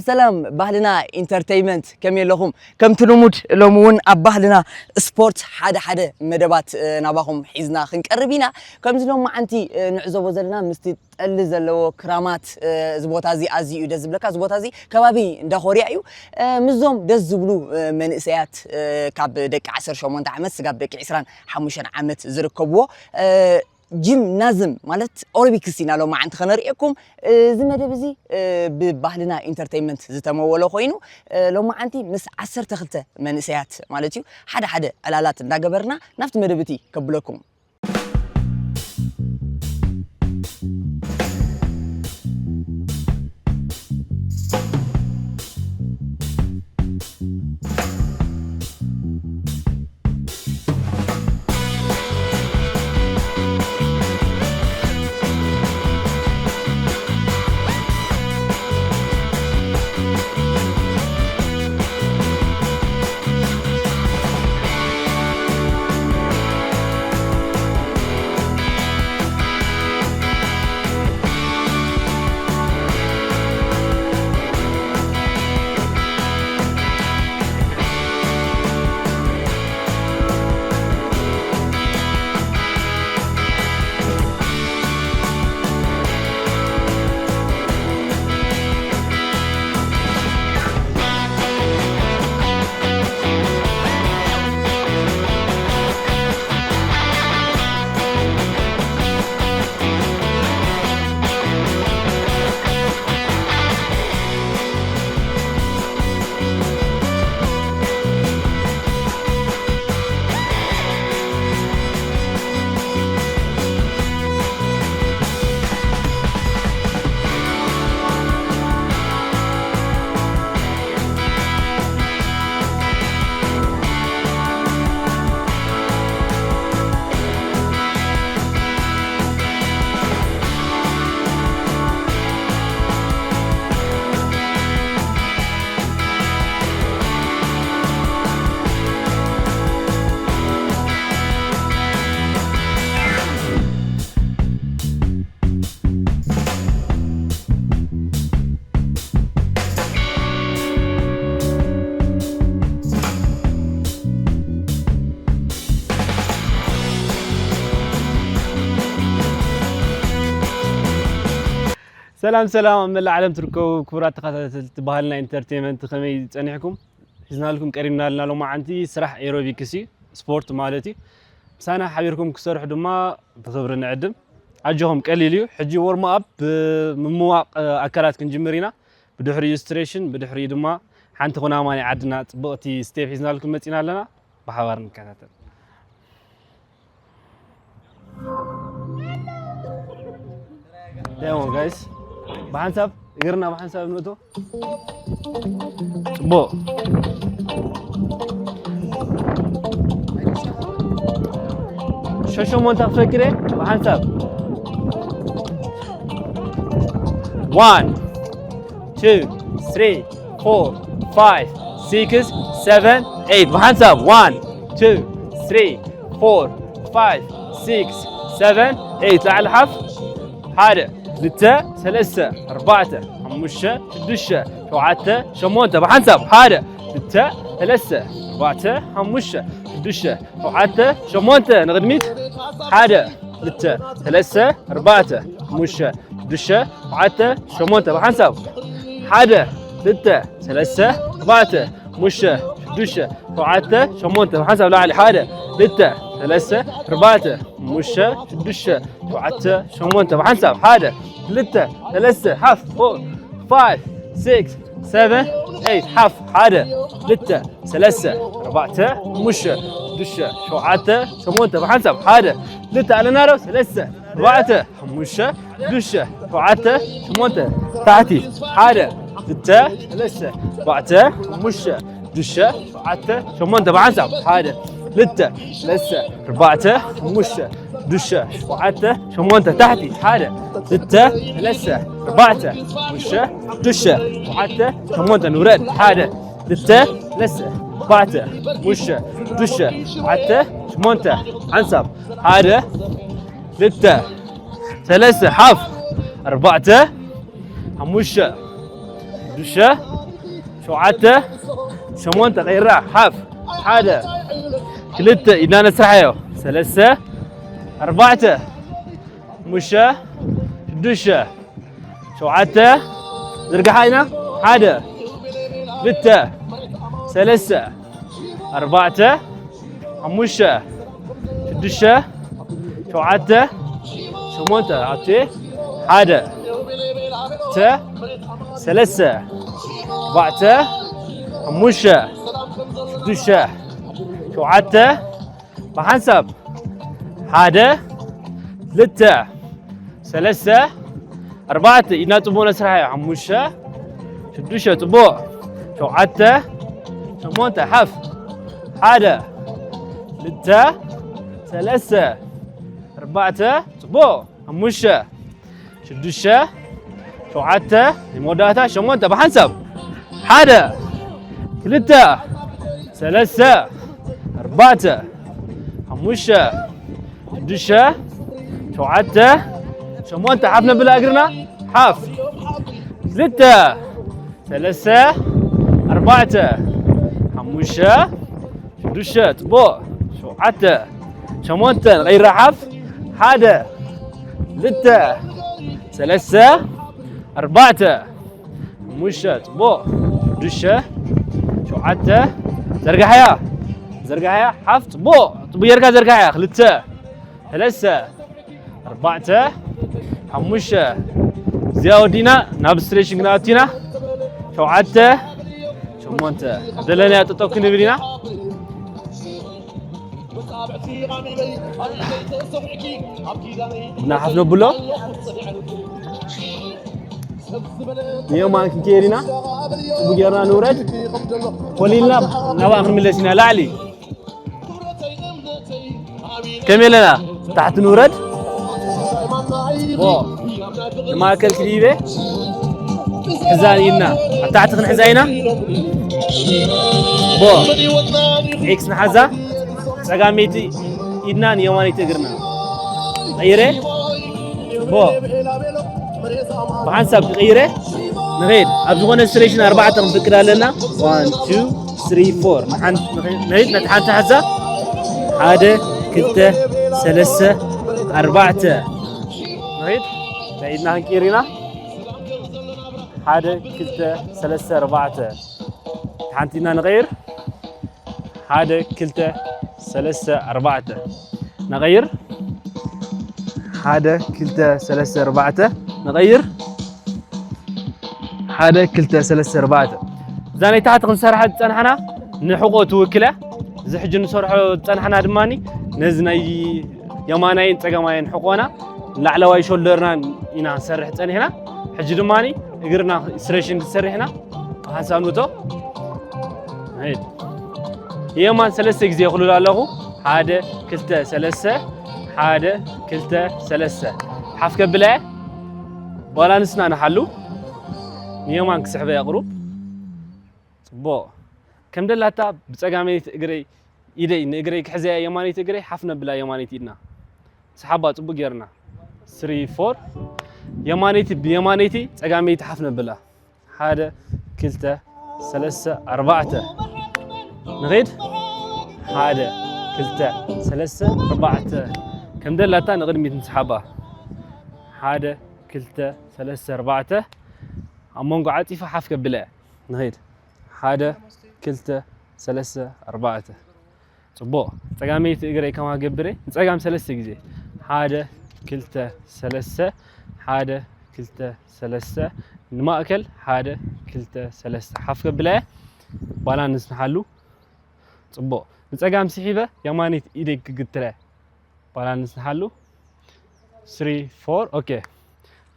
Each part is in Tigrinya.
ሰላም ባህልና ኢንተርተይመንት፣ ከመይ ኣለኹም? ከምቲ ልሙድ ሎሚ እውን ኣብ ባህልና ስፖርት ሓደ ሓደ መደባት፣ እ፣ ናባኹም ሒዝና ክንቀርብ ኢና። ከምዚ ሎማዓንቲ፣ እ፣ ንዕዘቦ ዘለና ምስቲ ጠሊ ዘለዎ ክራማት፣ እ፣ እዚ ቦታ እዚ ኣዝዩ እዩ ደስ ዝብለካ። እዚ ቦታ እዚ ከባቢ እንዳ ኮርያ እዩ። እ፣ ምስዞም ደስ ዝብሉ፣ እ፣ መንእሰያት፣ እ፣ ካብ ደቂ ዓሰርተ ሸሞንተ ዓመት ስጋብ ደቂ ዕስራን ሓሙሽተን ዓመት ዝርከብዎ፣ እ፣ ጂምናዝም ማለት ኦሮቢክስ ኢና ሎማዓንቲ ከነርእየኩም። እዚ መደብ እዚ፣ እ፣ ብባህልና ኢንተርተይመንት ዝተመወለ ኮይኑ፣ እ፣ ሎማዓንቲ ምስ ዓሰርተ ክልተ መንእሰያት ማለት እዩ፣ ሓደ ሓደ ዕላላት እንዳገበርና ናብቲ መደብ እቲ ከብለኩም። ሰላም ሰላም፣ ኣብ መላእ ዓለም ትርከቡ ክቡራት ተኸታተልቲ ባህልና ኢንተርቴይመንት፣ ከመይ ጸኒሕኩም? ሒዝናልኩም ቀሪብና ኣለና። ሎማዓንቲ ስራሕ ኤሮቢክስ እዩ፣ ስፖርት ማለት እዩ። ምሳና ሓቢርኩም ክሰርሑ ድማ ብኽብሪ ንዕድም። ኣጆኹም፣ ቀሊል እዩ። ሕጂ ዎርም ኣፕ ብምምዋቕ፣ እ፣ ኣካላት ክንጅምር ኢና። ብድሕሪኡ ስትሬሽን፣ ብድሕሪኡ ድማ ሓንቲ ኩናማ ናይ ዓድና ጽብቕቲ ስቴፕ ሒዝናልኩም መጺና ኣለና። ብሓባር ንከታተል። ደሞ ጋይስ፣ ብሓንሳብ እግርና ብሓንሳብ ንእቶ። ጽቡቕ። ሸሸሞንታ ክፈክሬ ብሓንሳብ። One, two, three, four, five, six, seven, eight። ብሓንሳብ። One, two, three, four, five, six, seven, eight። ላዕሊ ሓፍ። ሓደ፣ ክልተ፣ ሰለስተ፣ ኣርባዕተ፣ ሓሙሽተ፣ ሽዱሽተ፣ ሸውዓተ፣ ሸሞንተ። ብሓንሳብ። ሓደ፣ ክልተ፣ ሰለስተ፣ ኣርባዕተ፣ ሓሙሽተ፣ ሽዱሽተ፣ ሸውዓተ፣ ሸሞንተ። ንቕድሚት። ሓደ፣ ክልተ፣ ሰለስተ፣ ኣርባዕተ፣ ሓሙሽተ፣ ሽዱሽተ፣ ሸውዓተ፣ ሸሞንተ። ብሓንሳብ። ሓደ፣ ክልተ፣ ሰለስተ፣ ኣርባዕተ፣ ሓሙሽተ፣ ሽዱሽተ፣ ሸውዓተ፣ ሸሞንተ። ብሓንሳብ ላዕሊ። ሓደ፣ ክልተ፣ ሰለስተ፣ ኣርባዕተ፣ ሓሙሽተ፣ ሽዱሽተ፣ ሸውዓተ፣ ሸሞንተ። ብሓንሳብ። ሓደ፣ ክልተ፣ ሰለስተ፣ ሓፍ፣ ፎር፣ ፋይቭ፣ ሲክስ፣ ሰቨን፣ ኤይት፣ ሓፍ። ሓደ፣ ክልተ፣ ሰለስተ፣ ኣርባዕተ፣ ሓሙሽተ፣ ሽዱሽተ፣ ሸውዓተ፣ ሸሞንተ። ብሓንሳብ። ሓደ፣ ክልተ ኣለና ዶ? ሰለስተ፣ ኣርባዕተ፣ ሓሙሽተ፣ ሽዱሽተ፣ ሸውዓተ፣ ሸሞንተ። ታሕቲ። ሓደ፣ ክልተ፣ ሰለስተ፣ ኣርባዕተ፣ ሓሙሽተ፣ ሽዱሽተ፣ ሸውዓተ፣ ሸሞንተ። ብሓንሳብ። ሓደ፣ ክልተ፣ ሰለስተ፣ ኣርባዕተ፣ ሓሙሽተ፣ ሽዱሽተ፣ ሸውዓተ፣ ሸሞንተ። ታሕቲ። ሓደ፣ ክልተ፣ ሰለስተ፣ ኣርባዕተ፣ ሓሙሽተ፣ ሽዱሽተ፣ ሸውዓተ፣ ሸሞንተ። ንውረድ። ሓደ፣ ክልተ፣ ሰለስተ፣ ኣርባዕተ፣ ሓሙሽተ፣ ሽዱሽተ፣ ሸውዓተ፣ ሸሞንተ። ሓንሳብ። ሓደ፣ ክልተ፣ ሰለስተ፣ ሓፍ፣ ኣርባዕተ፣ ሓሙሽተ፣ ሽዱሽተ፣ ሸውዓተ፣ ሸሞንተ፣ ቀይራ፣ ሓፍ፣ ሓደ፣ ክልተ፣ ኢድና ነስርሓዮ፣ ሰለስተ፣ ኣርባዕተ፣ ሓሙሽተ፣ ሽዱሽተ፣ ሸውዓተ፣ ዝርግሓ ኢና፣ ሓደ፣ ክልተ፣ ሰለስተ፣ ኣርባዕተ፣ ሓሙሽተ፣ ሽዱሽተ፣ ሸውዓተ፣ ሸሞንተ፣ ኣብቲ ሓደ፣ ክልተ፣ ሰለስተ፣ ኣርባዕተ፣ ሓሙሽተ፣ ሽዱሽተ፣ ሸውዓተ፣ ብሓንሳብ ሓደ፣ ክልተ፣ ሰለስተ፣ ኣርባዕተ፣ ኢድና ጽቡቕ ነስርሓዮ፣ ሓሙሽተ፣ ሽዱሽተ፣ ጽቡቕ፣ ሸውዓተ፣ ሸሞንተ፣ ሓፍ፣ ሓደ፣ ክልተ፣ ሰለስተ፣ ኣርባዕተ፣ ጽቡቕ፣ ሓሙሽተ፣ ሽዱሽተ፣ ሸውዓተ፣ ናይ መወዳእታ ሸሞንተ፣ ብሓንሳብ ሓደ፣ ክልተ፣ ሰለስተ፣ ኣርባዕተ፣ ሓሙሽተ፣ ሽዱሽተ፣ ሸውዓተ፣ ሸሞንተ፣ ሓፍ ነብላ እግርና፣ ሓፍ፣ ክልተ፣ ሰለስተ፣ ኣርባዕተ፣ ሓሙሽተ፣ ሽዱሽተ፣ ጽቡቕ፣ ሸውዓተ፣ ሸሞንተ፣ ንቐይራ ሓፍ፣ ሓደ፣ ክልተ፣ ሰለስተ፣ ኣርባዕተ፣ ሓሙሽተ፣ ጽቡቕ፣ ሽዱሽተ፣ ሸውዓተ፣ ዘርጋሕያ፣ ዘርጋሕያ፣ ሓፍ፣ ጽቡቕ፣ ጽቡቕ ጌርካ ዘርጋሕያ፣ ክልተ፣ ሰለስተ፣ ኣርባዕተ፣ ሓሙሽተ፣ እዚኣ ወዲና ናብ ስትሬሽን ክንኣቱ ኢና። ሸውዓተ፣ ሸሞንተ፣ ዘለናዮ ጠጠው ክንብል ኢና። እና ሓፍ ነብሎ። ንየማን ክንከይድ ኢና። ጽቡቅ ጌርና ንውረድ። ኮሊልና ናብኣ ክንምለስ ኢና። ላዕሊ። ከመይ ኣለና? ታሕቲ ንውረድ። ቦ። ንማእከል ክድይበ። ሕዛ ኢና። ኣብ ታሕቲ ክንሕዛ ኢና። ቦ። ኤክስ ንሓዛ። ጸጋመይቲ ኢድና ንየማነይቲ እግርና። ቀይረ። ቦ። ብሓንሳብ ክቕይረ። ንኸይድ። ኣብ ዝኾነ ስትሬሽን ኣርባዕተ ክንፍቅድ ኣለና። ዋን፣ ቱ፣ ስሪ፣ ፎር። ንሓን-፣ ንኸይድ። ነቲ ሓንቲ ሓዛ። ሓደ፣ ክልተ፣ ሰለስተ፣ ኣርባዕተ። ንኸይድ። ናይ ኢድና ክንቅይር ኢና። ሓደ፣ ክልተ፣ ሰለስተ፣ ኣርባዕተ። ሓንቲ ኢድና ንቐይር። ሓደ፣ ክልተ፣ ሰለስተ፣ ኣርባዕተ። ነቐይር። ሓደ፣ ክልተ፣ ሰለስተ፣ ኣርባዕተ። ነቐይር። ሓደ፣ ክልተ፣ ሰለስተ፣ ኣርባዕተ። እዛ ናይ ታሕቲ ክንሰርሓ ዝጸናሕና ንሕቆ ትውክል እያ። እዚ ሕጂ ንሰርሖ ዝጸናሕና ድማ ነዚ ናይ የማናይን ጸጋማይን ሕቆና ላዕለዋይ ሾልደርና ኢና ክንሰርሕ ጸኒሕና። ሕጂ ድማ እግርና ስትሬሽን ክንሰርሕ ኢና። ሓንሳብ ንውቶ። ሄድ። የማን ሰለስተ ግዜ የኽልሎ ኣለኹ። ሓደ፣ ክልተ፣ ሰለስተ፣ ሓደ፣ ክልተ፣ ሰለስተ። ሓፍ ከብለ። ባላንስና ንሓሉ። ንየማን ክስሕበ የቕሩብ። ጽቡቕ። ከም ደላታ ብጸጋመይቲ እግረይ፣ ኢደይ ንእግረይ ክሕዘያ የማነይቲ እግረይ፣ ሓፍ ነብላ የማነይቲ ኢድና። ስሓባ ጽቡቕ ጌርና። ስሪ፣ ፎር። የማነይቲ ብየማነይቲ፣ ጸጋመይቲ ሓፍ ነብላ። ሓደ፣ ክልተ፣ ሰለስተ፣ ኣርባዕተ። ንኸይድ። ሓደ፣ ክልተ፣ ሰለስተ፣ ኣርባዕተ። ከም ደላታ ንቕድሚት ንስሓባ። ሓደ፣ ክልተ፣ ሰለስተ፣ ኣርባዕተ። ኣብ መንጎ ዓጺፋ ሓፍ ከብለ። ንኸይድ። ሓደ፣ ክልተ፣ ሰለስተ፣ ኣርባዕተ። ጽቡቕ። ጸጋመይቲ እግረይ ከማ ገብረ። ንጸጋም ሰለስተ ግዜ። ሓደ፣ ክልተ፣ ሰለስተ። ሓደ፣ ክልተ፣ ሰለስተ። ንማእከል። ሓደ፣ ክልተ፣ ሰለስተ። ሓፍ ከብለ። ባላንስ ንሓሉ። ጽቡቕ። ንጸጋም ስሒበ፣ የማነይቲ ኢደይ ክግትረ። ባላንስ ንሓሉ። ስሪ፣ ፎር። ኦኬ።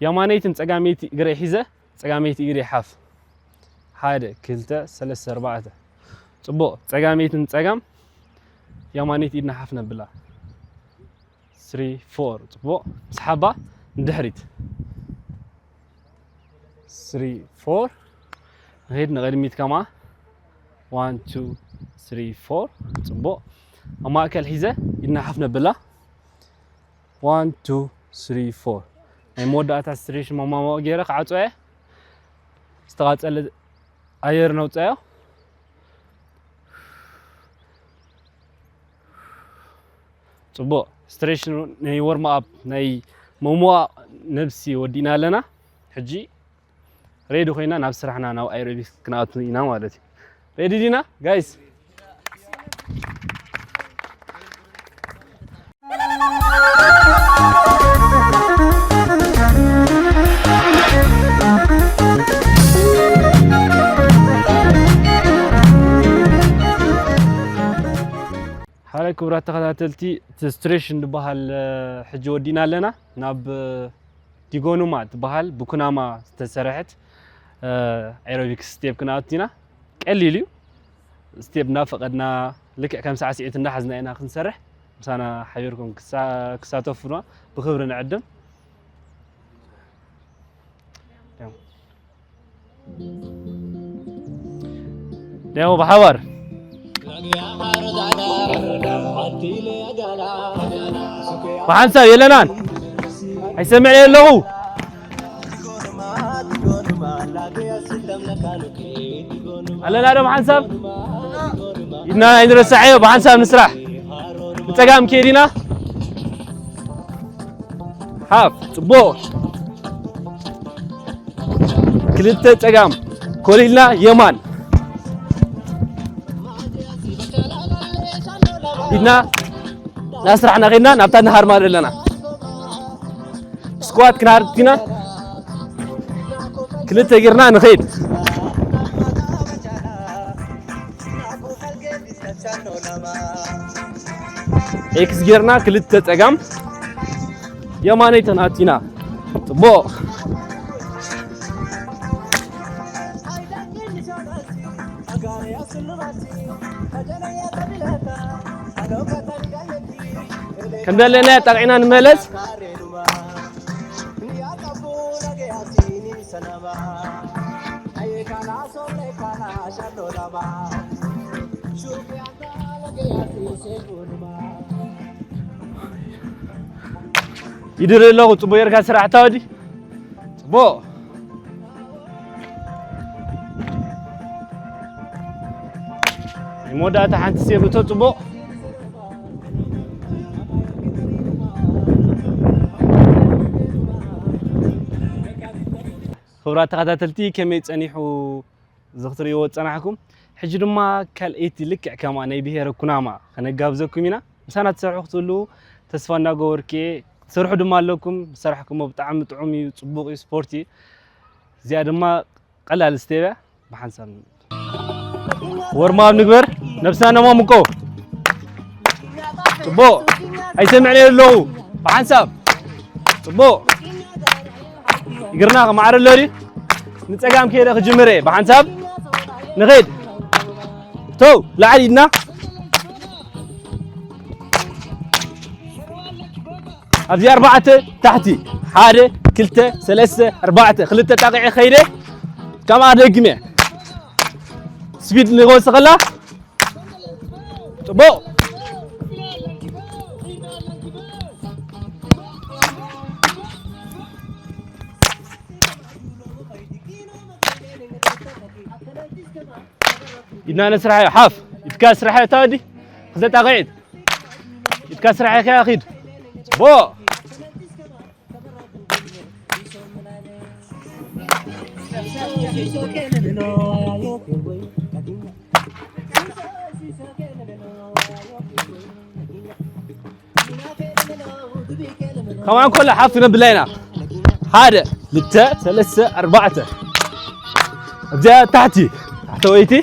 የማነይትን ጸጋመይቲ እግረይ ሒዘ፣ ጸጋመይቲ ኢደይ ሓፍ። ሓደ፣ ክልተ፣ ሰለስተ፣ ኣርባዕተ። ጽቡቕ። ጸጋመይትን ጸጋም፣ የማነይቲ ኢድና ሓፍ ነብላ። ስሪ፣ ፎር። ጽቡቕ። ምስ ሓባ ንድሕሪት። ስሪ፣ ፎር። ንኸይድ ንቕድሚት ከማ። ዋን፣ ቱ፣ ስሪ፣ ፎር። ጽቡቕ። ኣብ ማእከል ሒዘ፣ ኢድና ሓፍ ነብላ። ዋን፣ ቱ፣ ስሪ፣ ፎር። ናይ መወዳእታ ስትሬሽን መማማቕ ገይረ ክዓጾ እየ። ዝተቓጸለ ኣየር ነውፃዮ። ፅቡቕ። ስትሬሽን ናይ ወርም ኣፕ ናይ መሞዋ ነብሲ ወዲእና ኣለና። ሕጂ ሬዲ ኮይና ናብ ስራሕና ናብ ኣይሮቢክስ ክንኣቱ ኢና ማለት እዩ። ሬዲ ዲና ጋይስ? ሓላይ ክቡራት ተኸታተልቲ፣ እቲ ስትሬሽን ዝበሃል ሕጂ ወዲና ኣለና ናብ ዲጎኑማ ትበሃል ብኩናማ ዝተሰርሐት ኤሮቢክስ ስቴፕ ክንኣቱ ኢና። ቀሊል እዩ። ስቴፕ እናፈቐድና ልክዕ ከም ሳዕስዒት እንዳሓዝና ኢና ክንሰርሕ። ምሳና ሓቢርኩም ክሳተፉና ብክብሪ ንዕድም። ደው ብሓባር ብሓንሳብ የለናን። ኣይሰምዕ ኣለኹ። ኣለና ዶ ብሓንሳብ? ኢድና ኣይንረሳዓዮ፣ ብሓንሳብ ንስራሕ። ንጸጋም ከይዲና። ሓፍ፣ ጽቡቕ። ክልተ ጸጋም፣ ኮሊልና የማን። ኢድና ናስራሕና ኸድና ናብታ ንሃርማ ዘለና። ስኳት ክንሃርድ ኢና። ክልተ ጌርና ንኸይድ። ኤክስ ጌርና ክልተ ጸጋም የማነይ ተናቲና። ጽቡቕ። ከም ደለና ጣቕዒና ንመለስ። ይድሪ ኣለኹ። ጽቡቕ ጌርካ ስራሕ ታወዲ። ጽቡቕ። ናይ መወዳእታ ሓንቲ ሴብ እቶ ጽቡቕ። ክቡራት ተኸታተልቲ፣ ከመይ ጸኒሑ እዚ ክትርእይዎ ዝጸናሕኩም? ሕጂ ድማ ካልኣይቲ ልክዕ ከምኣ ናይ ብሄረ ኩናማ ከነጋብዘኩም ኢና። ምሳና ትሰርሑ ክትህልዉ ተስፋ እናገበርኩ እየ። ክትሰርሑ ድማ ኣለኩም። ዝሰራሕኩሞ ብጣዕሚ ጥዑም እዩ፣ ጽቡቕ እዩ፣ ስፖርት እዩ። እዚኣ ድማ ቀላል ስቴፕ እያ። ብሓንሳብ ወርማብ ንግበር፣ ነብስና ነማሙቆ። ጽቡቕ። ኣይሰምዕን እየ ኣለኹ። ብሓንሳብ። ጽቡቕ። እግርና ከማዕረ ኣሎ ድዩ? ንጸጋም ከይደ ክጅምር እየ። ብሓንሳብ ንኸይድ። ተው፣ ላዕሊ ኢድና። ኣብዚ ኣርባዕተ ታሕቲ። ሓደ፣ ክልተ፣ ሰለስተ፣ ኣርባዕተ። ክልተ ጣቕዒ ከይደ። ከምኣ ደግመ። ስፒድ ንወስኸላ። ጽቡቕ። ኢድና ነስራሐዮ፣ ሓፍ። ኢድካ ስራሐዮ፣ እታ ወዲ። ክልተ ጣቕዒት። ኢድካ ስራሐዮ፣ ከኣ ኺድ። ጽቡቕ። ከማን ኮላ ሓፍ ክነብላ ኢና። ሓደ፣ ክልተ፣ ሰለስተ፣ ኣርባዕተ። ኣብዚኣ ታሕቲ፣ ታሕተወይቲ።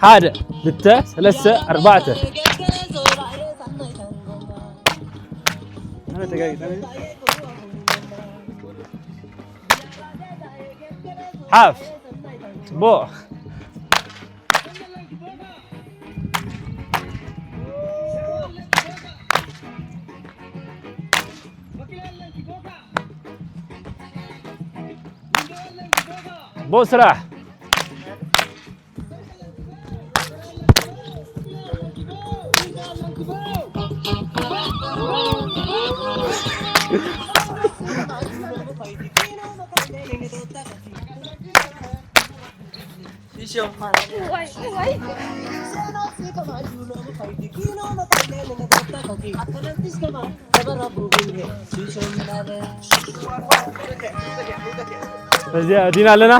ሓደ፣ ክልተ፣ ሰለስተ፣ ኣርባዕተ። ሓፍ። ጽቡቕ። ጽቡቕ ስራሕ። በዚኣ ዲና ኣለና።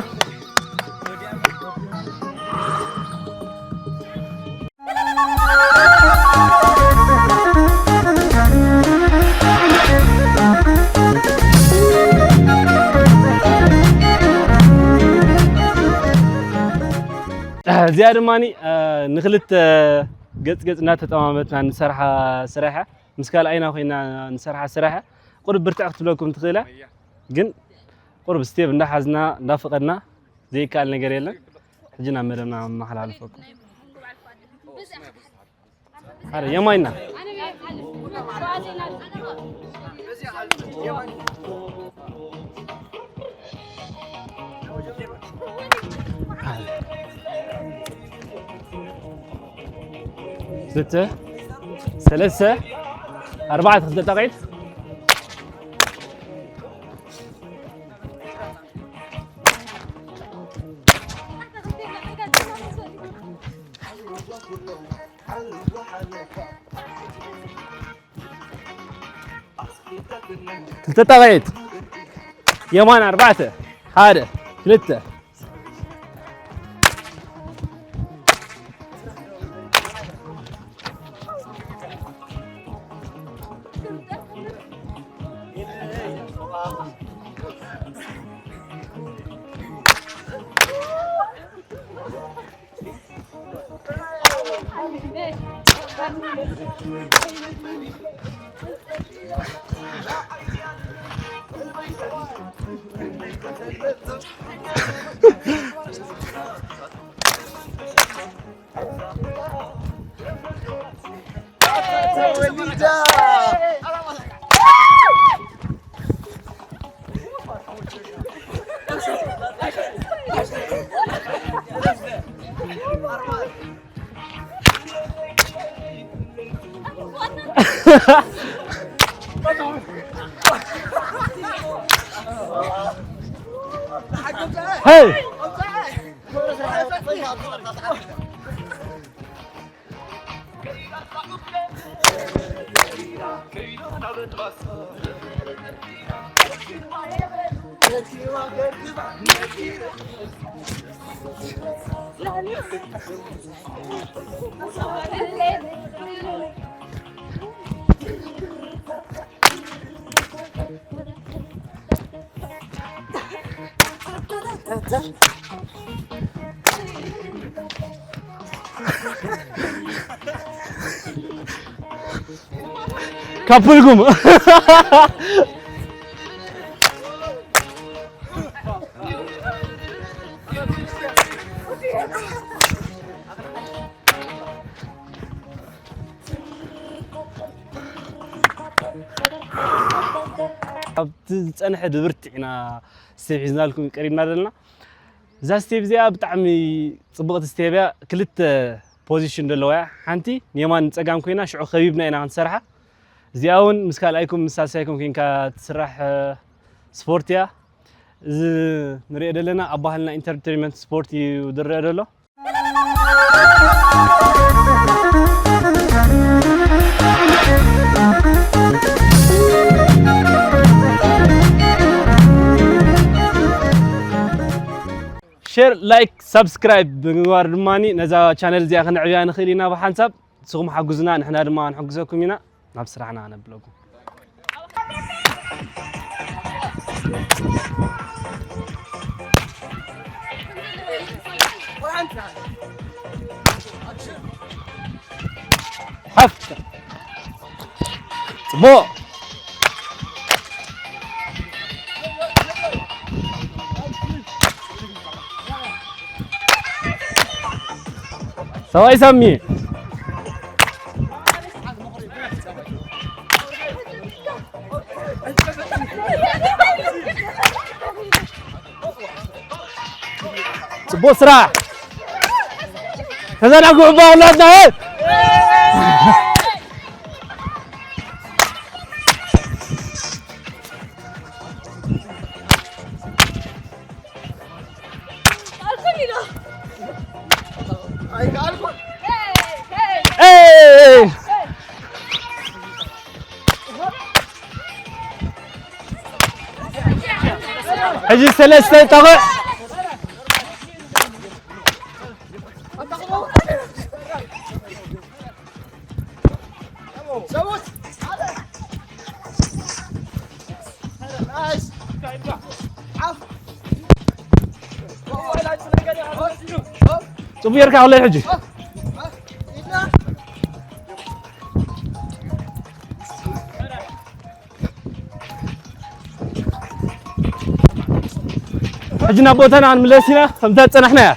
እዚኣ ድማ ንክልተ ገጽ ገጽ እናተጠማመትና ንሰርሓ ስራሕ እያ። ምስ ካልኣይና ኮይና ንሰርሓ ስራሕ እያ። ቁሩብ ብርትዕ ክትብለኩም ትኽእል እያ። ግን ቁሩብ ስቴፕ እንዳሓዝና እንዳፈቐድና ዘይከኣል ነገር የለን። ሕጂ ናብ መደብና መሓላልፈኩም። ሓደ የማይና። ክልተ፣ ሰለስተ፣ ኣርባዕተ ክልተ ጠቒት። ክልተ ጠቒት። የማን ኣርባዕተ። ሓደ፣ ክልተ። Hey! ካፕልኩም። ኣብቲ ዝጸንሐ ድብርቲ ኢና ስቴፕ ሒዝናልኩም ቀሪብና ዘለና። እዛ ስቴፕ እዚኣ ብጣዕሚ ጽብቕቲ ስቴፕ እያ። ክልተ ፖዚሽን ዘለዋ እያ። ሓንቲ ንየማን ንጸጋም ኮይና ሽዑ ከቢብና ኢና ክንሰርሓ። እዚኣ እውን ምስ ካልኣይኩም ምስ ሳልሳይኩም ኮይንካ ትስራሕ፣ እ፣ ስፖርት እያ። እዚ ንሪኦ ዘለና ኣብ ባህልና ኢንተርቴይንመንት ስፖርት እዩ ዝረአ ዘሎ። ሼር፣ ላይክ፣ ሳብስክራይብ ብምግባር ድማ ነዛ ቻነል እዚኣ ክነዕብያ ንኽእል ኢና ብሓንሳብ። ንስኹም ሓግዙና፣ ንሕና ድማ ክንሕግዘኩም ኢና። ናብ ስራሕና ነብለኩም። ሓፍ። ጽቡቕ። ሰብኣይ ሳሚ። ጽቡቕ ስራሕ። ተዘናግዑ እባ ወላድና፣ እ! ሕጂ ሰለስተ ይጠቕዕ። ጽቡቕ ጌርካ ክለይ ሕጂ። ሕጂ ናብ ቦታና ክንምለስ ኢና፣ ከምታ ዝጸናሕናያ።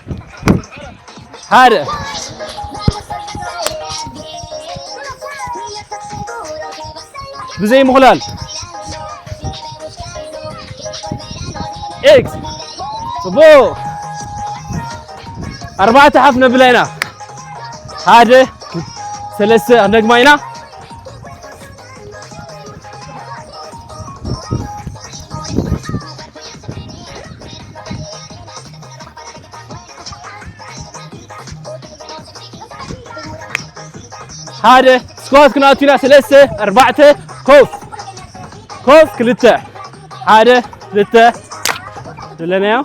ሓደ። ብዘይ ምኹላል። ኤክስ። ጽቡቕ። ኣርባዕተ ሓፍ ነብላ ኢና። ሓደ፣ ሰለስተ፣ ክንደግማ ኢና። ሓደ፣ ስኳት ክንኣቱ ኢና። ሰለስተ፣ ኣርባዕተ፣ ኮፍ። ኮፍ፣ ክልተ። ሓደ፣ ክልተ። ዘለናዮ።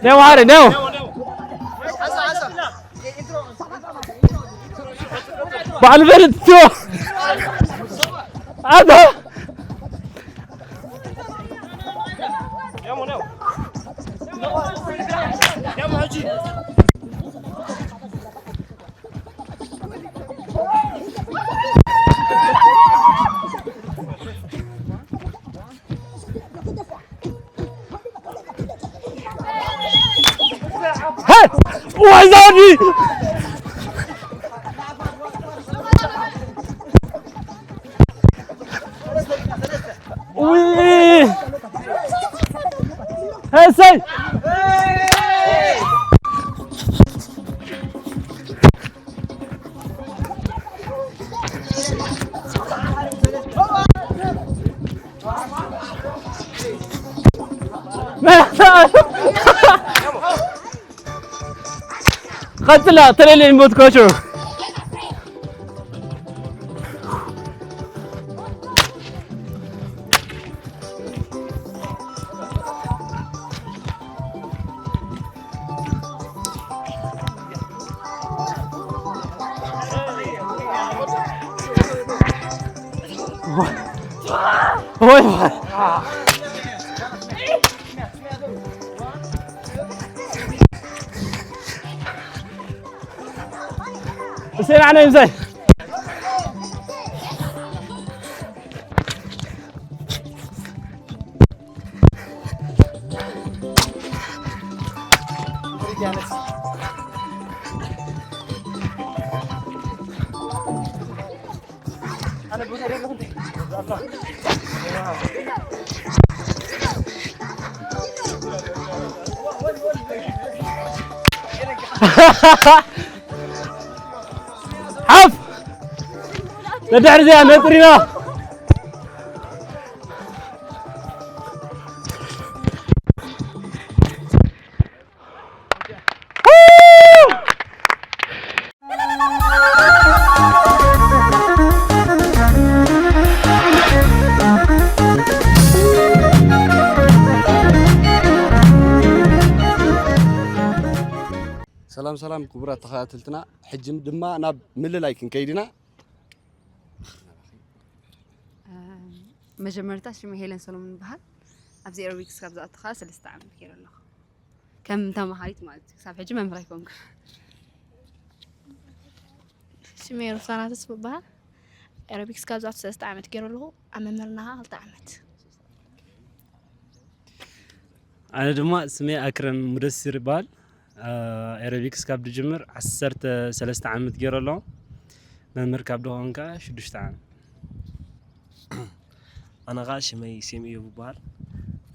ኔው፣ ሓደ፣ ኔው። ባዕሉ በል፣ ትዎ። ኣታ። Hey! What's up, dude? Oui! Hey, say! ቀጽላ፣ ተለለይ ሞት ኮቹ። ወይ ወይ። እሰይ፣ ንዓና ይብዛይ። ሓፍ! ነድሕር እዚኣ ነጥሪና። ሰላም ሰላም ክቡራት ተኸታተልትና፣ ሕጂ ድማ ናብ ምልላይ ክንከይድ ኢና። መጀመርታ ሽመይ ሄለን ሰሎሞን ይበሃል። ኣብዚ ኤሮቢክስ ካብ ዝኣቱ ከዓ ሰለስተ ዓመት ገይረ ኣለኹ። ከም ተማሃሪት ማለት እዩ። ክሳብ ሕጂ መምህር ኣይኮንኩን። ሽመይ ሩሳና ተስፉ ይበሃል። ኤሮቢክስ ካብ ዝኣቱ ሰለስተ ዓመት ገይረ ኣለኹ። ኣብ መምህርና ከዓ ክልተ ዓመት። ኣነ ድማ ስመይ ኣክረም ሙደሲር ይበሃል። አ፣ ኤሮቢክስ ካብ ድጅምር ዓሰርተ ሰለስተ ዓመት ገይረ ኣለኹ። መምህር ካብ ድኾን ከዓ ሽዱሽተ ዓመት። ኣነ ኸዓ ሽመይ ሴም እዮብ ይበሃል።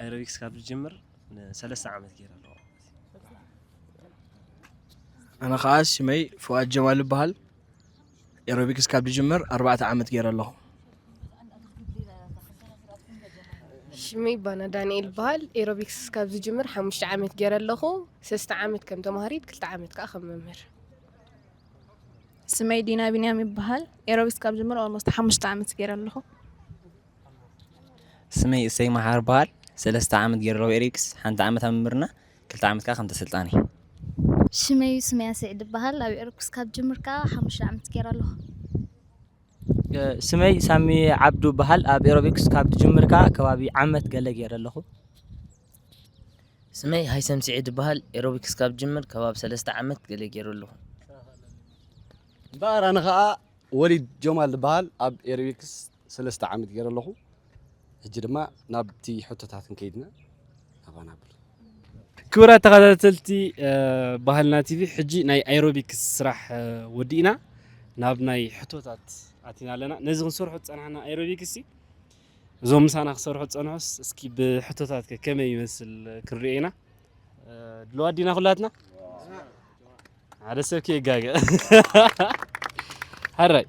ኤሮቢክስ ካብ ዝጅምር ንሰለስተ ዓመት ገይረ ኣለኹ። ኣነ ኸዓ ሽመይ ፍቓድ ጀማል ይበሃል። ኤሮቢክስ ካብ ዝጅምር ኣርባዕተ ዓመት ገይረ ኣለኹ። ሽመይ ባና ዳንኤል ይበሃል። ኤሮቢክስ ካብ ዝጅምር ሓሙሽተ ዓመት ገይረ ኣለኹ። ሰለስተ ዓመት ከም ተማሃሪት፣ ክልተ ዓመት ከዓ ከም መምህር። ስመይ ዲና ቢንያም ይበሃል። ኤሮቢክስ ካብ ጅምር ኦልሞስት ሓሙሽተ ዓመት ገይረ ኣለኹ። ስመይ እሰይ መሓር በሃል። ሰለስተ ዓመት ገይረ ኣለኹ ኤሮቢክስ። ሓንቲ ዓመት ኣብ ምምርና፣ ክልተ ዓመት ከዓ ከም ተሰልጣኒ። ሽመይ ስመያ ስዒድ ይበሃል። ኣብ ኤሮቢክስ ካብ ጅምር ከዓ ሓሙሽተ ዓመት ገይረ ኣለኹ። ስመይ ሳሚ ዓብዱ በሃል። ኣብ ኤሮቢክስ ካብ ጅምር ከዓ ከባቢ ዓመት ገለ ገይረ ኣለኹ። ስመይ ሃይሰም ስዒድ ይበሃል። ኤሮቢክስ ካብ ጅምር ከባቢ ሰለስተ ዓመት ገለ ገይሩ ኣለኹ። እምበኣር ኣነ ኸዓ ወሊድ ጀማል ዝበሃል ኣብ ኤሮቢክስ ሰለስተ ዓመት ገይረ ኣለኹ። ሕጂ ድማ ናብቲ ሕቶታት ክንከይድና ኣባና ብሉ። ክቡራት ተኸታተልቲ ባህልና ቲቪ፣ ሕጂ ናይ ኣይሮቢክስ ስራሕ ወዲእና ናብ ናይ ሕቶታት ኣቲና ኣለና። ነዚ ክንሰርሖ ዝፀናሕና ኣይሮቢክስ እዞም ምሳና ክሰርሑ ዝፀንሑስ እስኪ ብሕቶታት ከ ከመይ ይመስል ክንሪኦ ኢና። ድልዋት ዲና ኩላትና? ሓደ ሰብ ከየጋገ። ሕራይ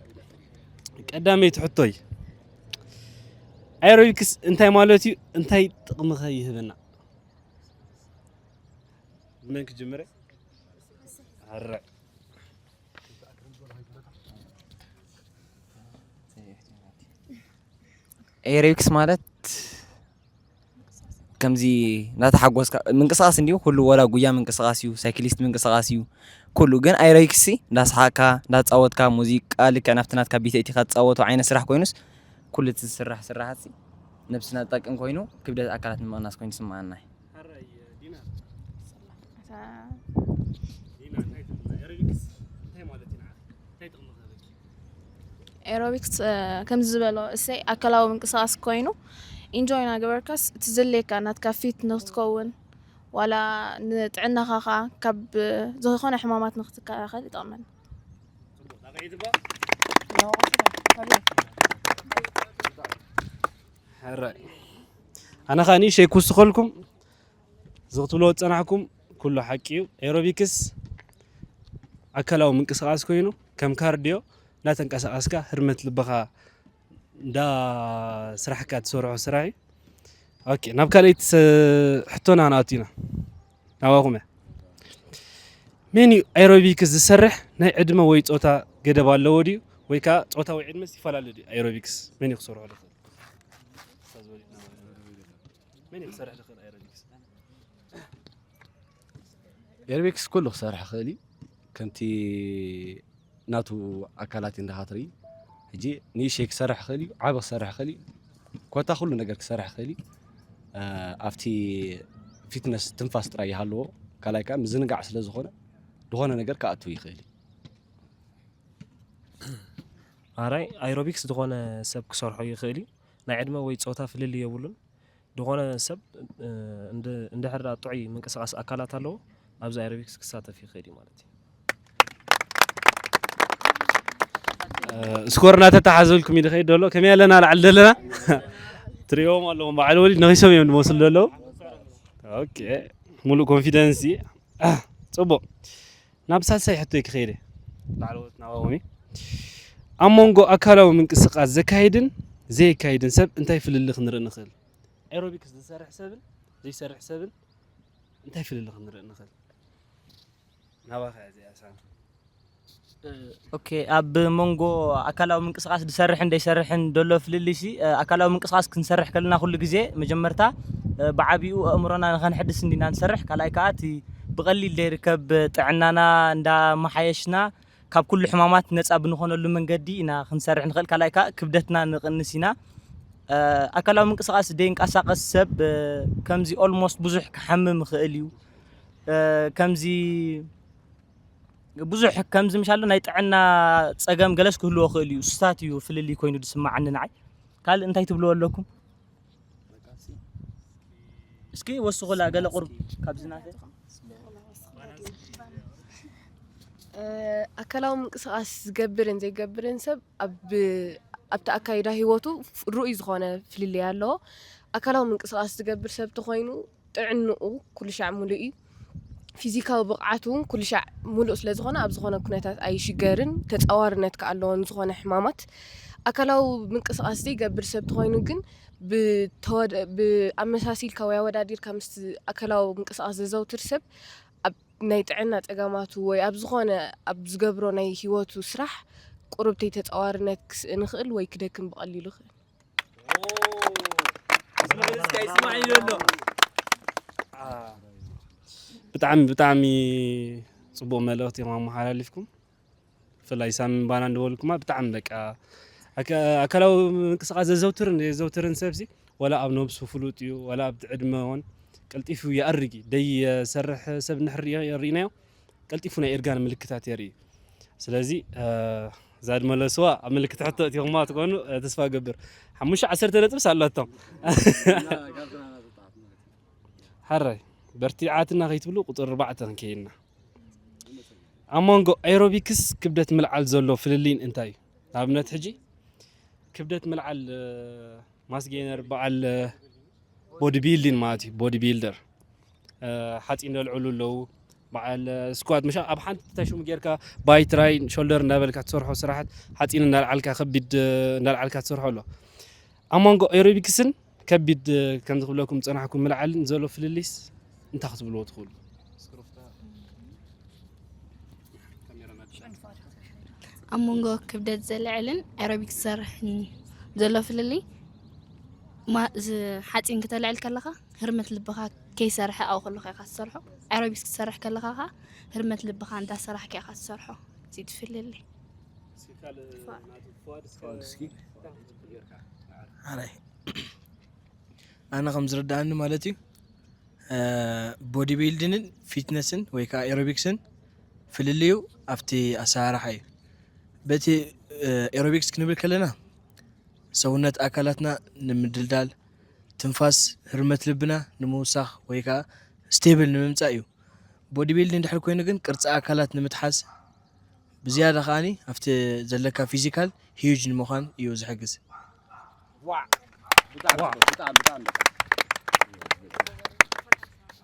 ቀዳመይቲ ሕቶይ፣ ኣይሮቢክስ እንታይ ማለት እዩ? እንታይ ጥቕሚ ከ ይህበና? ብመን ክጅምር? ሕራይ ኤሮቢክስ ማለት ከምዚ እናተሓጎስካ ምንቅስቃስ እንዲሁ ኩሉ፣ ወላ ጉያ ምንቅስቃስ እዩ፣ ሳይክሊስት ምንቅስቃስ እዩ ኩሉ። ግን ኣይሮቢክስ እንዳስሓቅካ እንዳተፃወትካ፣ ሙዚቃ ልክዕ ናብቲ ናትካ ቢት ኣእቲካ ትፃወቶ ዓይነት ስራሕ ኮይኑስ፣ ኩሉ እቲ ዝስራሕ ስራሓት ነብስና ዝጠቅም ኮይኑ ክብደት ኣካላት ንምቕናስ ኮይኑ ይስምዓና። ኤሮቢክስ ከምዚ ዝበሎ እሰይ ኣካላዊ ምንቅስቃስ ኮይኑ፣ ኢንጆይ እናገበርካስ እቲ ዘድልየካ ናትካ ፊት ንክትከውን፣ ዋላ ንጥዕናኻ ከዓ ካብ ዝኾነ ሕማማት ንክትከላኸል ይጠቕመና። ሕራይ ኣነ ከዓ ንእሽተይ ክውስኸልኩም፣ እዚ ክትብልዎ ዝፀናሕኩም ኩሉ ሓቂ እዩ። ኤሮቢክስ ኣካላዊ ምንቅስቃስ ኮይኑ ከም ካርዲዮ እንዳተንቀሳቀስካ ህርመት ልብኻ እንዳ ስራሕካ ትሰርሖ ስራሕ እዩ። ኦኬ፣ ናብ ካልኣይቲ ሰ- ሕቶና ክንኣቱ ኢና። ናባኹም እያ። መን እዩ ኤሮቢክስ ዝሰርሕ? ናይ ዕድመ ወይ ፆታ ገደብ ኣለዎ ድዩ? ወይ ከዓ ፆታ ወይ ዕድመ ይፈላለ ድዩ? ኤሮቢክስ መን እዩ ክሰርሖ ዝኽእል? መን እዩ ክሰርሕ ዝኽእል ኤሮቢክስ? ኤርቤክስ ኩሉ ክሰርሕ ይኽእል እዩ። ከምቲ ናቱ ኣካላት እንዳ ክትርኢ፣ ሕጂ ንእሽተይ ክሰርሕ ይኽእል እዩ፣ ዓቢ ክሰርሕ ይኽእል እዩ። ኮታ ኩሉ ነገር ክሰርሕ ይኽእል እዩ። ኣብቲ ፊትነስ ትንፋስ ጥራይ ይሃልዎ። ካልኣይ ከዓ ምዝንጋዕ ስለ ዝኾነ ዝኾነ ነገር ክኣቱ ይኽእል እዩ። ኣራይ ኣይሮቢክስ ዝኾነ ሰብ ክሰርሖ ይኽእል እዩ። ናይ ዕድመ ወይ ፆታ ፍልልይ የብሉን። ዝኾነ ሰብ እንድሕር ጥዑይ ምንቅስቃስ ኣካላት ኣለዎ ኣብዚ ኣይሮቢክስ ክሳተፍ ይኽእል እዩ ማለት እዩ። ስኮር እናተተሓዘልኩም እዩ ዝኸይድ ዘሎ። ከመይ ኣለና ላዕሊ ዘለና ትሪኦም ኣለኹም። በዓል ወሊድ ነኺሶም እዮም ዝመስሉ ዘለዉ። ኦኬ፣ ሙሉእ ኮንፊደንስ እዩ። ፅቡቕ፣ ናብ ሳልሳይ ሕቶይ ክኸይደ ላዕለዎት ናባኹም እዩ። ኣብ መንጎ ኣካላዊ ምንቅስቃስ ዘካይድን ዘየካይድን ሰብ እንታይ ፍልልይ ክንርኢ ንኽእል? ኤሮቢክስ ዝሰርሕ ሰብን ዘይሰርሕ ሰብን እንታይ ፍልልይ ክንርኢ ንኽእል? ናባኻ እያ እዚኣ ሳሚ። ኦኬ፣ ኣብ መንጎ ኣካላዊ ምንቅስቃስ ዝሰርሕን ዘይሰርሕን ዘሎ ፍልልይ ሲ ኣካላዊ ምንቅስቃስ ክንሰርሕ ከለና ኩሉ ግዜ መጀመርታ ብዓቢኡ ኣእምሮና ንኸንሕድስ እንዲና ንሰርሕ። ካልኣይ ከዓ እቲ ብቐሊል ዘይርከብ ጥዕናና እንዳመሓየሽና ካብ ኩሉ ሕማማት ነፃ ብንኾነሉ መንገዲ ኢና ክንሰርሕ ንኽእል። ካልኣይ ከዓ ክብደትና ንቕንስ ኢና። ኣካላዊ ምንቅስቃስ ዘይንቀሳቀስ ሰብ ከምዚ ኦልሞስት ብዙሕ ክሓምም ይኽእል እዩ። ከምዚ ብዙሕ ከምዚ ምሻሎ ናይ ጥዕና ፀገም ገለስ ክህልዎ ክእል እዩ። እሱታት እዩ ፍልልይ ኮይኑ ዝስማዓኒ ንዓይ። ካልእ እንታይ ትብልዎ ኣለኩም? እስኪ ወስኹላ ገለ ቁሩብ ካብዚ ናተ ኣካላዊ ምንቅስቃስ ዝገብርን ዘይገብርን ሰብ ኣብቲ ኣካይዳ ሂወቱ ርኡይ ዝኾነ ፍልልይ ኣለዎ። ኣካላዊ ምንቅስቃስ ዝገብር ሰብ ተኾይኑ ጥዕንኡ ኩሉ ሻዕ ሙሉእ እዩ። ፊዚካዊ ብቕዓቱ እውን ኩሉ ሻዕ ሙሉእ ስለ ዝኾነ ኣብ ዝኾነ ኩነታት ኣይሽገርን። ተፃዋርነት ከኣ ኣለዎ ንዝኾነ ሕማማት። ኣካላዊ ምንቅስቃስ ዘይገብር ሰብ ተኾይኑ ግን ብኣመሳሲልካ ወይ ኣወዳዲርካ ምስቲ ኣካላዊ ምንቅስቃስ ዘዘውትር ሰብ ኣብ ናይ ጥዕና ጸገማቱ ወይ ኣብ ዝኾነ ኣብ ዝገብሮ ናይ ህይወቱ ስራሕ ቁሩብ ተይ ተጻዋርነት ክስእን ይኽእል ወይ ክደክም ብቐሊሉ ይኽእል። ብጣዕሚ ብጣዕሚ ጽቡቕ መልእኽቲ ኢኹም ኣመሓላሊፍኩም። ብፍላይ ሳሚ ባና እንደበልኩማ ብጣዕሚ በቃ ኣካ- ኣካላዊ ምንቅስቃስ ዘዘውትርን ዘዘውትርን ሰብሲ ዋላ ኣብ ነብሱ ፍሉጥ እዩ ዋላ ኣብ ዕድመ እውን ቀልጢፉ ይኣርግ እዩ። ደይ የሰርሕ ሰብ ንሕር ርኢናዮ ቀልጢፉ ናይ እርጋን ምልክታት የርኢ። ስለዚ እዛ ድመለስዋ ኣብ ምልክት ሕቶ እቲኹማ ትኾኑ ተስፋ ገብር ሓሙሽተ ዓሰርተ ነጥብስ ኣላቶም። ሓራይ በርቲዓትና ከይትብሉ ቁፅሪ ኣርባዕተ ክንከይድና ኣብ መንጎ ኤሮቢክስ ክብደት ምልዓል ዘሎ ፍልልይን እንታይ እዩ? ንኣብነት ሕጂ ክብደት ምልዓል ማስጌነር በዓል ቦዲ ቢልዲን ማለት እዩ። ቦዲ ቢልደር ሓፂን ዘልዕሉ ኣለዉ። በዓል ስኳት ምሻ ኣብ ሓንቲ ተሽሙ ጌርካ ባይ ትራይ ሾልደር እንዳበልካ ትሰርሖ ስራሓት ሓፂን እንዳልዓልካ ከቢድ እንዳልዓልካ ትሰርሖ ኣሎ። ኣብ መንጎ ኤሮቢክስን ከቢድ ከምዚ ክብለኩም ዝፀናሕኩም ምልዓልን ዘሎ ፍልልይስ እንታይ ክትብልዎ ትኽእሉ? ኣብ መንጎ ክብደት ዘልዕልን ኤሮቢክስ ዝሰርሕን ዘሎ ፍልልይ ሓፂን ክተልዕል ከለኻ ህርመት ልብኻ ከይሰርሐ ኣብኡ ከለኻ ኢኻ ትሰርሖ። ኤሮቢክስ ክትሰርሕ ከለኻ ከዓ ህርመት ልብኻ እንዳሰራሕካ ኢኻ ትሰርሖ። እዚ ትፍልልይ ኣራይ ኣነ ከም ዝርዳኣኒ ማለት እዩ። ቦዲ ቢልዲንን ፊትነስን ወይ ከዓ ኤሮቢክስን ፍልልዩ ኣብቲ ኣሰራርሓ እዩ። በቲ ኤሮቢክስ ክንብል ከለና ሰውነት ኣካላትና ንምድልዳል፣ ትንፋስ፣ ህርመት ልብና ንምውሳኽ ወይ ከዓ ስቴብል ንምምፃእ እዩ። ቦዲ ቢልዲንግ ድሕር ኮይኑ ግን ቅርፂ ኣካላት ንምትሓዝ ብዝያዳ ከዓኒ ኣብቲ ዘለካ ፊዚካል ሂዩጅ ንምዃን እዩ ዝሕግዝ።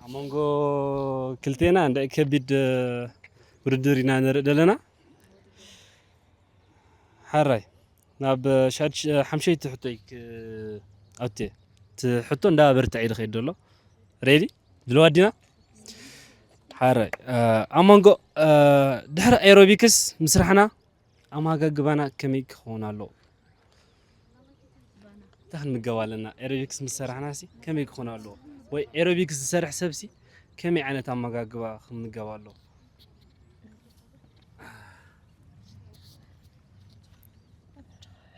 ኣብ መንጎ ክልቴና እንደ ከቢድ ውድድር ኢና ንርኢ ዘለና። ሓራይ ናብ ሓምሸይቲ ሕቶይ ኣቴ እቲ ሕቶ እንዳ በርትዕ ኢሉ ከይድ ዘሎ ሬዲ ድልዋ ዲና ሓራይ ኣብ መንጎ ድሕሪ ኤሮቢክስ ምስራሕና ኣመጋግባና ከመይ ክኸውን ኣለዎ? እንታይ ክንምገብ ኣለና? ኤሮቢክስ ምስ ሰራሕና ሲ ከመይ ክኾን ኣለዎ? ወይ ኤሮቢክስ ዝሰርሕ ሰብ ሲ ከመይ ዓይነት ኣመጋግባ ክምገብ ኣለዎ?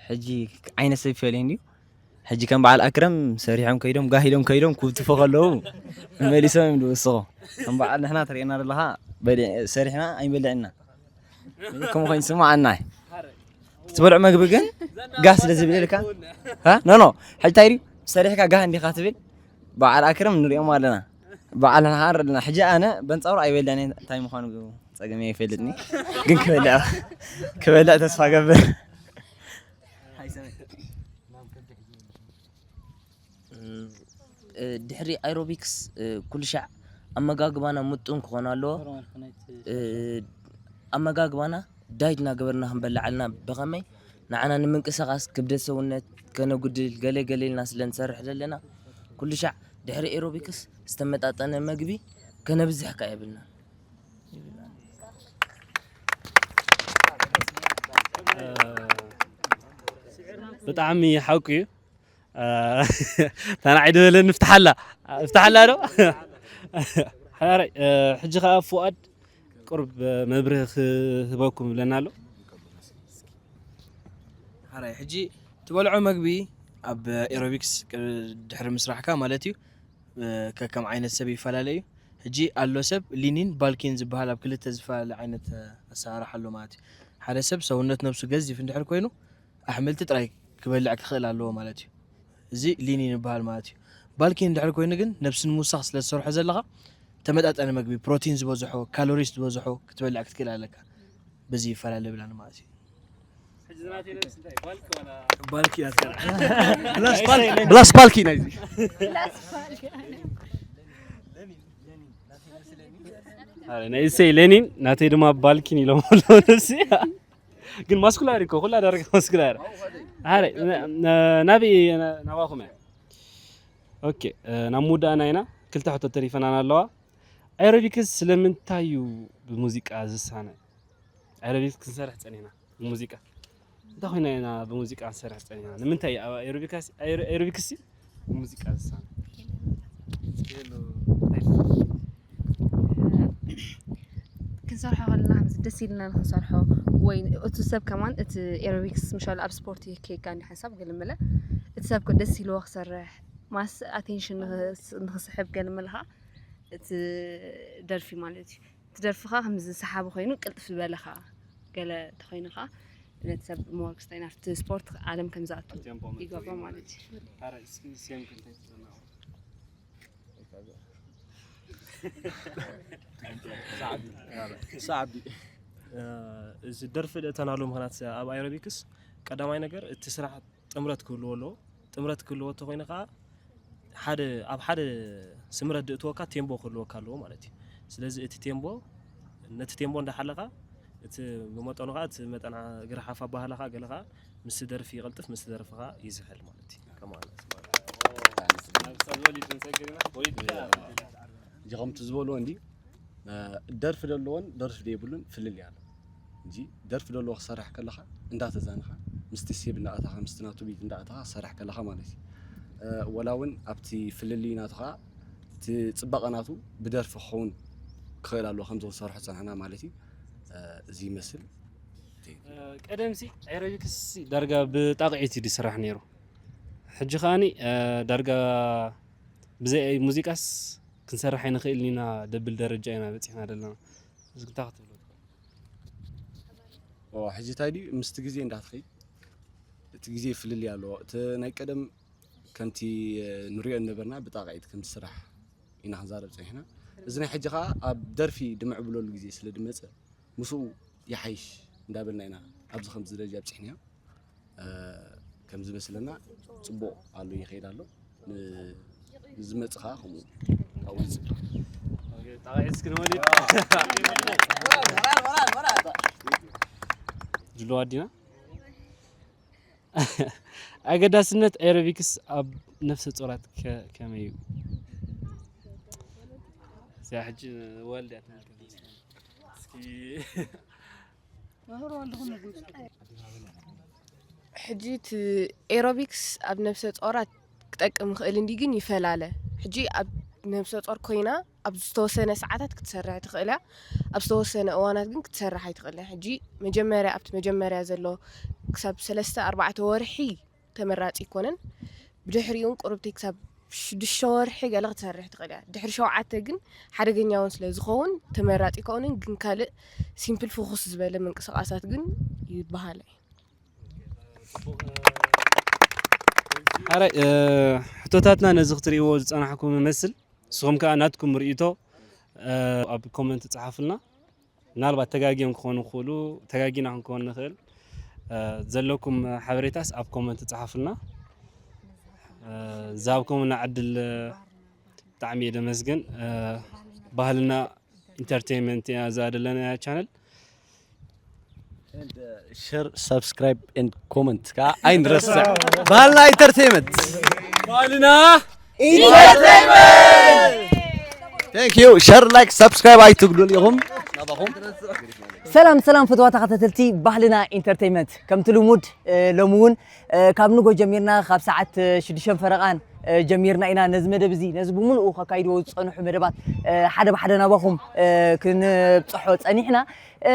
ሕጂ ዓይነት ሰብ ይፈልየን ድዩ? ሕጂ ከም በዓል ኣክረም ሰሪሖም ከይዶም ጋህ ኢሎም ከይዶም ክውትፎ ከለዉ መሊሶም እዮም ዝውስኹ። ከም በዓል ንሕና ትርእየና ዘለኻ በሊዕ- ሰሪሕና ኣይንበልዕና ከምኡ ኮይኑ ይስምዓና። ትበልዖ መግቢ ግን ጋህ ስለ ዝብለልካ ኖ ኖ ሕጂ እንታይ ድዩ ሰሪሕካ ጋህ እንዲኻ ትብል በዓል ኣክረም ንሪኦም ኣለና በዓል ንሓር ኣለና ሕጂ ኣነ በንፃሩ ኣይበልዕን እንታይ ምዃኑ ፀገም ይፈልጥኒ ግን ክበልዕ ክበልዕ ተስፋ ገብር ድሕሪ ኣይሮቢክስ ኩሉ ሻዕ ኣመጋግባና ምጡን ክኾን ኣለዎ። ኣመጋግባና ዳይት እናገበርና ክንበልዕ ኣለና። ብኸመይ ንዓና ንምንቅስቓስ ክብደት ሰውነት ከነጉድል ገለ ገለ ኢልና ስለ ንሰርሕ ዘለና ኩሉ ሻዕ ድሕሪ ኤሮቢክስ ዝተመጣጠነ መግቢ ከነብዝሕ ከ የብልናን። ብጣዕሚ ሓቁ እዩ። ታናዒ ድበለኒ ፍትሓላ ፍትሓላ ዶ ሓራይ ሕጂ ከዓ ፍቓድ ቁርብ መብርህ ክህበኩም ይብለና ኣሎ። ሓራይ ሕጂ ትበልዖ መግቢ ኣብ ኤሮቢክስ ድሕሪ ምስራሕካ ማለት እዩ ከከም ዓይነት ሰብ ይፈላለ እዩ። ሕጂ ኣሎ ሰብ ሊኒን ባልኪን ዝበሃል ኣብ ክልተ ዝፈላለ ዓይነት ኣሰራርሓ ኣሎ ማለት እዩ። ሓደ ሰብ ሰውነት ነብሱ ገዚፍ እንድሕር ኮይኑ ኣሕምልቲ ጥራይ ክበልዕ ክኽእል ኣለዎ ማለት እዩ። እዚ ሊኒን ይበሃል ማለት እዩ። ባልኪን እንድሕር ኮይኑ ግን ነብሲ ንምውሳኽ ስለ ዝሰርሖ ዘለኻ ተመጣጣኒ መግቢ ፕሮቲን ዝበዝሖ ካሎሪስ ዝበዝሖ ክትበልዕ ክትክእል ኣለካ። በዚ ይፈላለ ብላኒ ማለት እዩ። ብላስ ባልኪ ናይዚ ናይ እሰይ ሌኒን ናተይ ድማ ባልኪን ኢሎም ኣለዉ ነብሲ ግን ማስኩላሪ እኮ ኩላ ዳርጋ ማስኩላሪ ኣረ ናበይ ናባኹም እያ ኦኬ ናብ ምውዳእና ኢና ክልተ ሕቶ ተሪፈናን ኣለዋ ኣኤሮቢክስ ስለምንታይ እዩ ብሙዚቃ ዝሳነ? ኣኤሮቢክስ ክንሰርሕ ጸኒሕና ብሙዚቃ። እንታይ ኮይና ኢና ብሙዚቃ ክንሰርሕ ጸኒሕና? ንምንታይ እዩ ኣብ ኣኤሮቢክስ፣ ኣኤሮ-፣ ኣኤሮቢክስ ብሙዚቃ ዝሳነ? ክንሰርሖ ከለና ከምዚ ደስ ኢልና ንክንሰርሖ ወይ እቲ ሰብ ከማን እቲ ኤሮቢክስ ምሻል ኣብ ስፖርት ይከይካ እንዲ ሓንሳብ ገለመለ እቲ ሰብ ከ ደስ ኢልዎ ክሰርሕ ማስ ኣቴንሽን ንክስሕብ ገለመለ ከዓ እቲ ደርፊ ማለት እዩ። እቲ ደርፊ ከዓ ከምዚ ሰሓቢ ኮይኑ ቅልጥፍ ዝበለ ከዓ ገለ ተኮይኑ ከዓ ነቲ ሰብ ሞር ክስታይ ናብቲ ስፖርት ዓለም ከምዝኣቱ ይገብሮ ማለት እዩ። ሳዕዲ እዚ ደርፊ ደእተናሉ ምክንያት ኣብ ኣኤሮቢክስ ቀዳማይ ነገር እቲ ስራሕ ጥምረት ክህልዎ ኣለዎ። ጥምረት ክህልዎ እንተኮይኑ ከዓ ሓደ ኣብ ሓደ ስምረት ድእትወካ ቴምቦ ክህልወካ ኣለዎ ማለት እዩ። ስለዚ እቲ ቴምቦ ነቲ ቴምቦ እንዳሓለኻ እቲ ብመጠኑ ከዓ እቲ መጠን ግርሓፍ ኣባህላ ከዓ ገለ ከዓ ምስ ደርፊ ይቕልጥፍ ምስ ደርፊ ከዓ ይዝሕል ማለት እዩ። ከማለት ማለት እዩ። ከምቲ ዝበልዎ እንዲ ደርፊ ደለዎን ደርፊ ደይብሉን ፍልል ያለ እንጂ ደርፊ ደለዎ ክሰርሕ ከለኻ እንዳተዛንኻ ምስቲ ሴብ እንዳኣታኻ ምስቲ ናቱ ቢት እንዳኣታኻ ክሰርሕ ከለኻ ማለት እዩ። ወላ እውን ኣብቲ ፍልልይ ናቱ ከዓ እቲ ፅባቐ ናቱ ብደርፊ ክኸውን ክኽእል ኣለዎ ከምዚ ክሰርሖ ፀንሕና ማለት እዩ። እዚ ይመስል። ቀደምሲ ኤሮቢክስ ዳርጋ ብጣቕዒት እዩ ዝስራሕ ነይሩ። ሕጂ ከዓኒ ዳርጋ ብዘይ ሙዚቃስ ክንሰርሕ ኣይንኽእልን ኢና ደብል ደረጃ ኢና በፂሕና ዘለና። እዚ እንታይ ክትብሉ ትኽእሉ? ሕጂ እንታይ ድዩ ምስቲ ግዜ እንዳትኸይድ እቲ ግዜ ፍልልይ ኣለዎ። እቲ ናይ ቀደም ከምቲ ንሪኦ ነበርና ብጣቕዒት ከም ዝስራሕ ኢና ክንዛረብ ፀኒሕና። እዚ ናይ ሕጂ ከዓ ኣብ ደርፊ ድምዕብለሉ ግዜ ስለ ድመፀ ምስኡ ይሓይሽ እንዳበልና ኢና ኣብዚ ከምዚ ደረጃ ኣብፂሕናዮ። ከም ዝመስለና ፅቡቕ ኣሎ ይኸይድ ኣሎ። ንዝመፅ ከዓ ከምኡ ካብኡ ይፅበ። ጣቕዒት እስኪ ንወሊድ ጅሎ ኣዲና ኣገዳስነት ኤሮቢክስ ኣብ ነፍሰ ጾራት ከመይ እዩ? እዚኣ ሕጂ ወልድ እያ ትምልከት። እስኪ ሕጂ እቲ ኤሮቢክስ ኣብ ነፍሰ ጾራት ክጠቅም ይኽእል እንዲ ግን ይፈላለ። ሕጂ ኣብ ነፍሰ ጾር ኮይና ኣብ ዝተወሰነ ሰዓታት ክትሰርሕ ትኽእል እያ፣ ኣብ ዝተወሰነ እዋናት ግን ክትሰርሕ ኣይትኽእልን። ሕጂ መጀመርያ ኣብቲ መጀመርያ ዘሎ ክሳብ ሰለስተ ኣርባዕተ ወርሒ ተመራፂ ኣይኮነን። ብድሕሪኡ እውን ቁርብቲ ክሳብ ሽዱሽተ ወርሒ ገለ ክትሰርሕ ትኽእል እያ። ድሕሪ ሸውዓተ ግን ሓደገኛ እውን ስለ ዝኸውን ተመራፂ ኣይኮነን። ግን ካልእ ሲምፕል ፍኹስ ዝበለ ምንቅስቓሳት ግን ይበሃል እዩ። ሓራይ ሕቶታትና ነዚ ክትርእይዎ ዝፀናሕኩም ይመስል። ንስኹም ከዓ ናትኩም ርእይቶ ኣብ ኮመንት ጸሓፉልና። ምናልባት ተጋጊዮም ክኾኑ ይኽእሉ፣ ተጋጊና ክንከውን ንኽእል። ዘለኩም ሓበሬታስ ኣብ ኮመንት ጸሓፉልና። ዝሃብኩምና ዕድል ብጣዕሚ እየ ደመስግን። ባህልና ኢንተርቴይንመንት እያ እዛ ዘለናያ ቻነል። ሸር ሳብስክራይብ ኤንድ ኮመንት ከዓ ኣይንረስዕ። ባህልና ኢንተርቴይንመንት ባህልና Thank you. ሸር ላይክ ሳብስክራይብ ኣይትጉድሉ ኢኹም ናባኹም። ሰላም ሰላም ፍትዋ ተኸታተልቲ ባህልና ኢንተርቴይንመንት ከምቲ ልሙድ እ፣ ሎሚ እውን እ፣ ካብ ንጎ ጀሚርና ካብ ሰዓት እ፣ ሽዱሽተ ፈረቓን እ፣ ጀሚርና ኢና ነዚ መደብ እዚ ነዚ ብምሉኡ ከካይድዎ ዝፀንሑ መደባት እ፣ ሓደ ብሓደ ናባኹም እ፣ ክንብፅሖ ፀኒሕና እ፣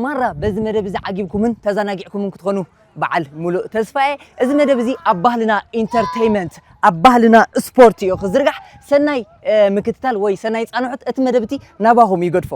ማራ በዚ መደብ እዚ ዓጊብኩምን ተዘናጊዕኩምን ክትኾኑ በዓል ሙሉእ ተስፋ እየ። እዚ መደብ እዚ ኣብ ባህልና ኢንተርተይመንት ኣብ ባህልና ስፖርት እዩ ክዝርጋሕ። ሰናይ ምክትታል ወይ ሰናይ ፃንሑት እቲ መደብ እቲ ናባኹም ይገድፎ።